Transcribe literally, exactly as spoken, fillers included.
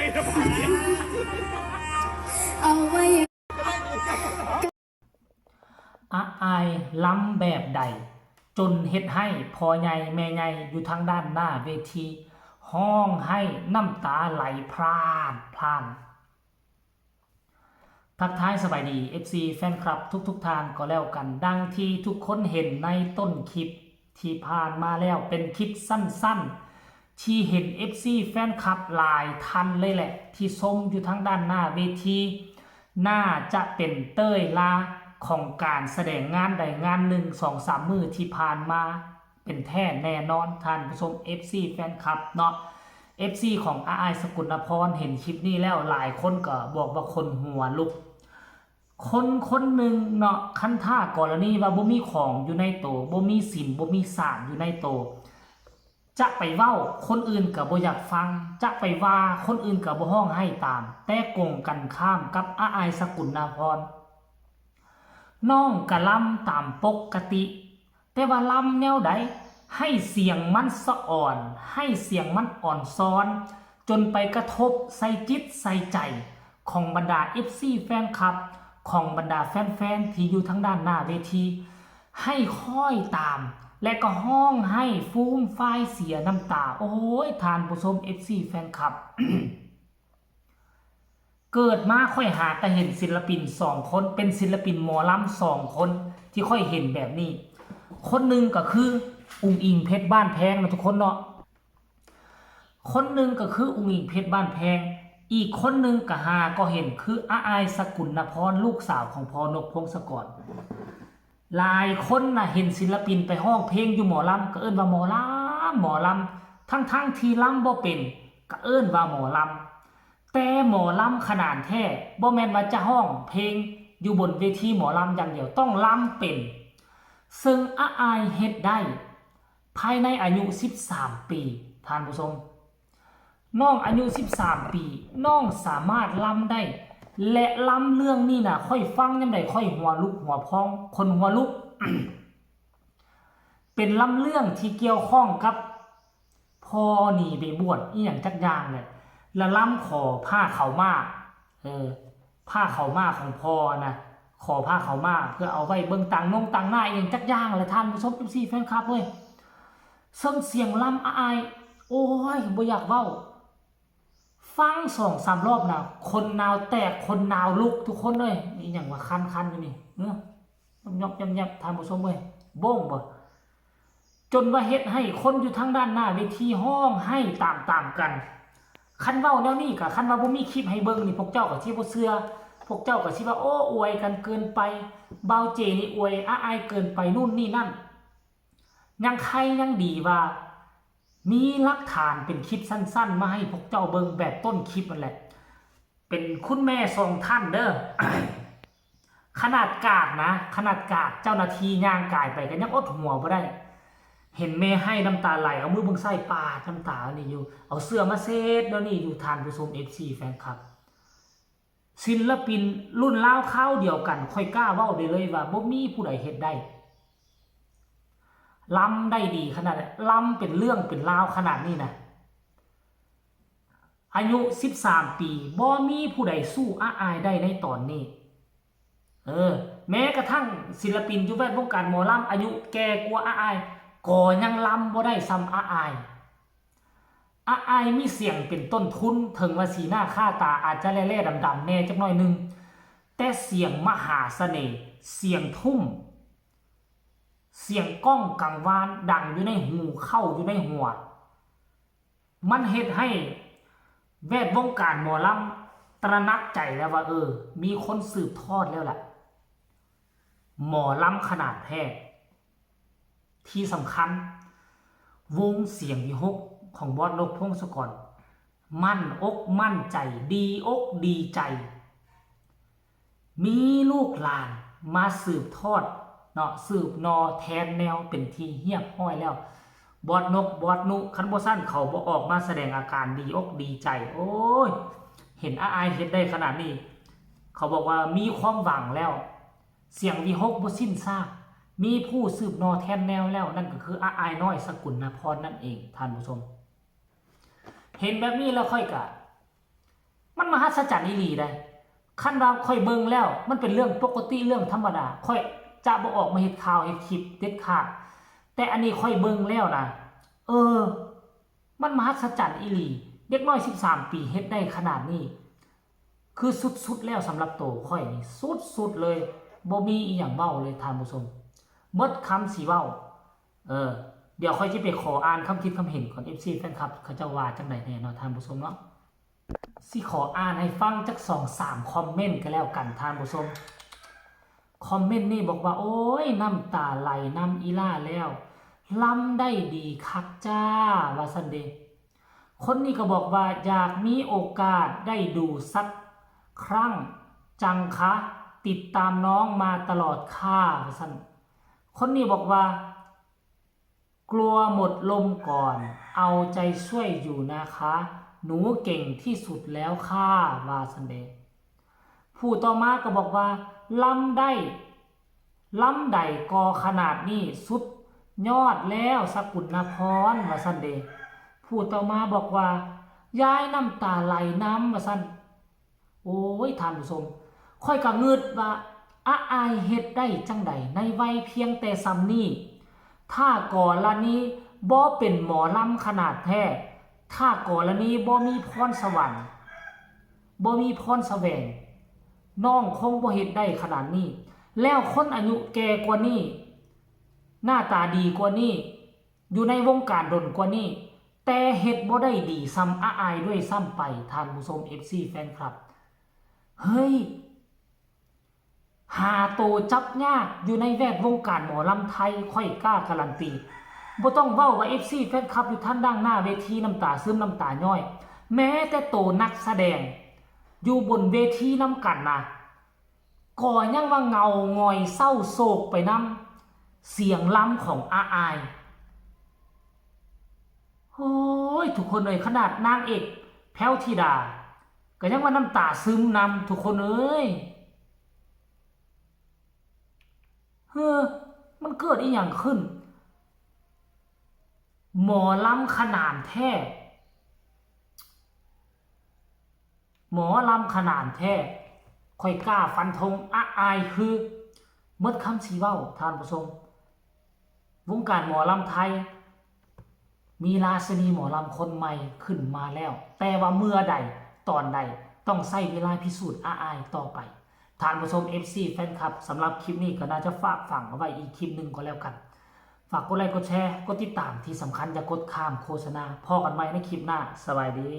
เอาไว้ อาอายลำแบบใด จนเฮ็ดให้พ่อใหญ่แม่ใหญ่อยู่ทางด้านหน้าเวที ฮ้องไห้น้ำตาไหลพรานพราน ทักทายสบายดี เอฟซี แฟนคลับทุกๆท่านก็แล้วกัน ดังที่ทุกคนเห็นในต้นคลิปที่ผ่านมาแล้ว เป็นคลิปสั้นๆ ที่เห็น เอฟซี แฟนคลับหลายท่านเลยแหละ ที่ชมอยู่ทางด้านหน้าเวที น่าจะเป็นเต้ยลาของการแสดงงานใดงานหนึ่งสองสามมื้อที่ผ่านมา เป็นแท้แน่นอนท่านผู้ชม เอฟซี แฟนคลับเนาะ เอฟซี ของอาอายสกุลนพรเห็นคลิปนี้แล้วหลายคนก็บอกว่าขนหัวลุก คนคนหนึ่งเนาะ คันถ้ากรณีว่าบ่มีของอยู่ในโต บ่มีศีล บ่มีสารอยู่ในโต จะไปเว้าคนอื่นก็บ่อยากฟัง จะไปว่าคนอื่นก็บ่ฮ้องไห้ตาม แต่กงกันข้ามกับอาอายสกุลนพร น้องกะลำตามปกติ แต่ว่าลำแนวใด ให้เสียงมันสะอ่อน ให้เสียงมันอ่อนซ้อน จนไปกระทบใส่จิตใส่ใจของบรรดา เอฟซี แฟนคลับ ของบรรดาแฟนๆที่อยู่ทางด้านหน้าเวที ให้คอยตาม และก็ฮ้องไห้ฟูมฟายเสียน้ำตา โอ้ย ท่านผู้ชม เอฟซี แฟนคลับ เกิดมาข้อยหาก็เห็นศิลปินสองคน เป็นศิลปินหมอลำสองคนที่ข้อยเห็นแบบนี้ คนหนึ่งก็คืออุ๋งอิ๋งเพชรบ้านแพงนะทุกคนเนาะ คนหนึ่งก็คืออุ๋งอิ๋งเพชรบ้านแพง อีกคนหนึ่งก็หาก็เห็นคืออาอายสกุลนพร ลูกสาวของพ่อนกพงศกร หลายคนนะเห็นศิลปินไปฮ้องเพลงอยู่หมอลำก็เอิ้นว่าหมอลำ หมอลำ ทั้งๆที่ลำบ่เป็นก็เอิ้นว่าหมอลำ แต่หมอลำขนาดแท้บ่แม่นว่าจะฮ้องเพลงอยู่บนเวทีหมอลำอย่างเดียว ต้องลำเป็น ซึ่งอาอายเฮ็ดได้ ภายในอายุสิบสามปี ท่านผู้ชม น้องอายุสิบสามปี น้องสามารถลำได้ และลำเรื่องนี้นะข้อยฟังยามใดข้อยหัวลุกหัวพอง ขนหัวลุก เป็นลำเรื่องที่เกี่ยวข้องกับพ่อหนีไปบวชอีหยังจักอย่างแหละ และลำขอผ้าขาวม้า เออ ผ้าขาวม้าของพ่อนะ ขอผ้าขาวม้าเพื่อเอาไว้เบิ่งตางนงตางหน้าอีหยังจักอย่างแหละ ท่านผู้ชม เอฟซี แฟนคลับเว้ย เซิ่งเสียงลำอาอาย โอ้ย บ่อยากเว้า ฟังสองสามรอบนะ ขนหนาวแตก ขนหนาวลุกทุกคนเลย อีหยังวะ คันๆอยู่นี่ เออ ยบๆๆๆ ท่านผู้ชมเว้ย โบ้งบ่ จนว่าเฮ็ดให้คนอยู่ทางด้านหน้าเวทีฮ้องไห้ตามๆกัน คันเว้าแนวนี้กะ คันว่าบ่มีคลิปให้เบิ่งนี่ พวกเจ้าก็สิบ่เชื่อ พวกเจ้าก็สิว่า โอ้ อวยกันเกินไป บ่าวเจนี่อวยอาอายเกินไป นู่นนี่นั่น ยังไคยังดีว่า มีหลักฐานเป็นคลิปสั้นๆ มาให้พวกเจ้าเบิ่งแบบต้นคลิปนั่นแหละ เป็นคุณแม่สองท่านเด้อ ขนาดกาดนะ ขนาดกาดเจ้าหน้าที่ย่างกายไปก็ยังอดหัวบ่ได้ เห็นแม่ไห้น้ำตาไหล เอามือเบิ่งไส้ปาดน้ำตานี่อยู่ เอาเสื้อมาเช็ดแล้วนี่อยู่ ท่านผู้ชม เอฟซี แฟนคลับ ศิลปินรุ่นราวคราวเดียวกัน ข้อยกล้าเว้าได้เลยว่าบ่มีผู้ใดเฮ็ดได้ ลำได้ดีขนาดนั้น ลำเป็นเรื่องเป็นราวขนาดนี้นะ อายุสิบสามปี บ่มีผู้ใดสู้อาอายได้ในตอนนี้ เออ แม้กระทั่งศิลปินอยู่แวดวงการหมอลำ อายุแก่กว่าอาอาย ก็ยังลำบ่ได้ส่ำอาอาย อาอายมีเสียงเป็นต้นทุน ถึงว่าสีหน้าค่าตาอาจจะแล่ๆดำๆแน่จักหน่อยหนึ่ง แต่เสียงมหาเสน่ห์ เสียงทุ่ม เสียงก้องกังวานดังอยู่ในหู เข้าอยู่ในหัว มันเฮ็ดให้แวดวงการหมอลำตระหนักใจแล้วว่า เออ มีคนสืบทอดแล้วล่ะ หมอลำขนาดแท้ ที่สำคัญ วงเสียงวิหกของบอสนกพงศกร มั่นอกมั่นใจ ดีอกดีใจ มีลูกหลานมาสืบทอดเนาะ สืบนอแทนแนวเป็นที่เรียบร้อยแล้ว บอสนก บอสนุ คันบ่ซั้นเขาบ่ออกมาแสดงอาการดีอกดีใจ โอ้ย เห็นอาอายเฮ็ดได้ขนาดนี้ เขาบอกว่ามีความหวังแล้ว เสียงวิหกบ่สิ้นซาก มีผู้สืบนอแทนแนวแล้ว นั่นก็คืออาอายน้อยสกุลนพรนั่นเอง ท่านผู้ชม เห็นแบบนี้แล้วข้อยกะ มันมหัศจรรย์อีหลีได้ คันว่าข้อยเบิ่งแล้ว มันเป็นเรื่องปกติเรื่องธรรมดา ข้อยจะบ่ออกมาเฮ็ดข่าวเฮ็ดคลิปเด็ดขาด แต่อันนี้ข้อยเบิ่งแล้วนะ เออ มันมหัศจรรย์อีหลี เด็กน้อยสิบสามปีเฮ็ดได้ขนาดนี้ คือสุดๆแล้วสำหรับโตข้อยนี่ สุดๆเลย บ่มีอีหยังเว้าเลยท่านผู้ชม หมดคำสิเว้า เออ เดี๋ยวข้อยสิไปขออ่านคำคิดคำเห็นก่อน เอฟซี แฟนคลับ เขาเจ้าว่าจั่งใดแหน่เนาะท่านผู้ชมเนาะ สิขออ่านให้ฟังจักสองสามคอมเมนต์ก็แล้วกันท่านผู้ชม คอมเมนต์นี่บอกว่า โอ้ย น้ำตาไหลนำอีหล่าแล้ว ลำได้ดีคักจ้า ว่าซั่นเด้ คนนี้ก็บอกว่า อยากมีโอกาสได้ดูสักครั้งจังคะ ติดตามน้องมาตลอดค่ะ ว่าซั่น คนนี้บอกว่า กลัวหมดลมก่อน เอาใจช่วยอยู่นะคะ หนูเก่งที่สุดแล้วค่ะ ว่าซั่นเด้ ผู้ต่อมาก็บอกว่า ลำได้ ลำได้ก่อขนาดนี้ สุดยอดแล้ว สกุณพร ว่าซั่นเด้ ผู้ต่อมาบอกว่า ยายน้ำตาไหลนำ ว่าซั่น โอ้ย ท่านผู้ชม ข้อยก็งึดว่า อาอายเฮ็ดได้จั่งใด ในวัยเพียงแต่ส่ำนี้ ถ้ากรณีบ่เป็นหมอลำขนาดแท้ ถ้ากรณีบ่มีพรสวรรค์ บ่มีพรแสวง น้องคงบ่เฮ็ดได้ขนาดนี้ แล้วคนอายุแก่กว่านี้ หน้าตาดีกว่านี้ อยู่ในวงการดนกว่านี้ แต่เฮ็ดบ่ได้ดีส่ำอาอายด้วยซ้ำไป ท่านผู้ชม เอฟซี แฟนคลับ เฮ้ย หาโตจับยากอยู่ในแวดวงการหมอลำไทย ข้อยกล้าการันตี บ่ต้องเว้าว่า เอฟซี แฟนคลับ อยู่ทางด้านหน้าเวทีน้ำตาซึมน้ำตาย้อย แม้แต่โตนักแสดง อยู่บนเวทีนำกันนะ ก็ยังว่าเหงาหงอยเศร้าโศกไปนำเสียงลำของอาอาย โอ้ย ทุกคนเอ้ย ขนาดนางเอกแพรวธิดา ก็ยังว่าน้ำตาซึมนำ ทุกคนเอ้ย เฮ้อ มันเกิดอีหยังขึ้น หมอลำขนาดแท้ หมอลำขนาดแท้ ข้อยกล้าฟันธง อาอายคือ หมดคำสิเว้า ท่านผู้ชม วงการหมอลำไทย มีราชินีหมอลำคนใหม่ขึ้นมาแล้ว แต่ว่าเมื่อใด ตอนใด ต้องใช้เวลาพิสูจน์อาอายต่อไป ท่านผู้ชม เอฟซี แฟนคลับ สำหรับคลิปนี้ก็น่าจะฝากฝังเอาไว้อีกคลิปหนึ่งก็แล้วกัน ฝากกดไลค์ กดแชร์ กดติดตาม ที่สำคัญอย่ากดข้ามโฆษณา พ้อกันใหม่ในคลิปหน้า สบายดี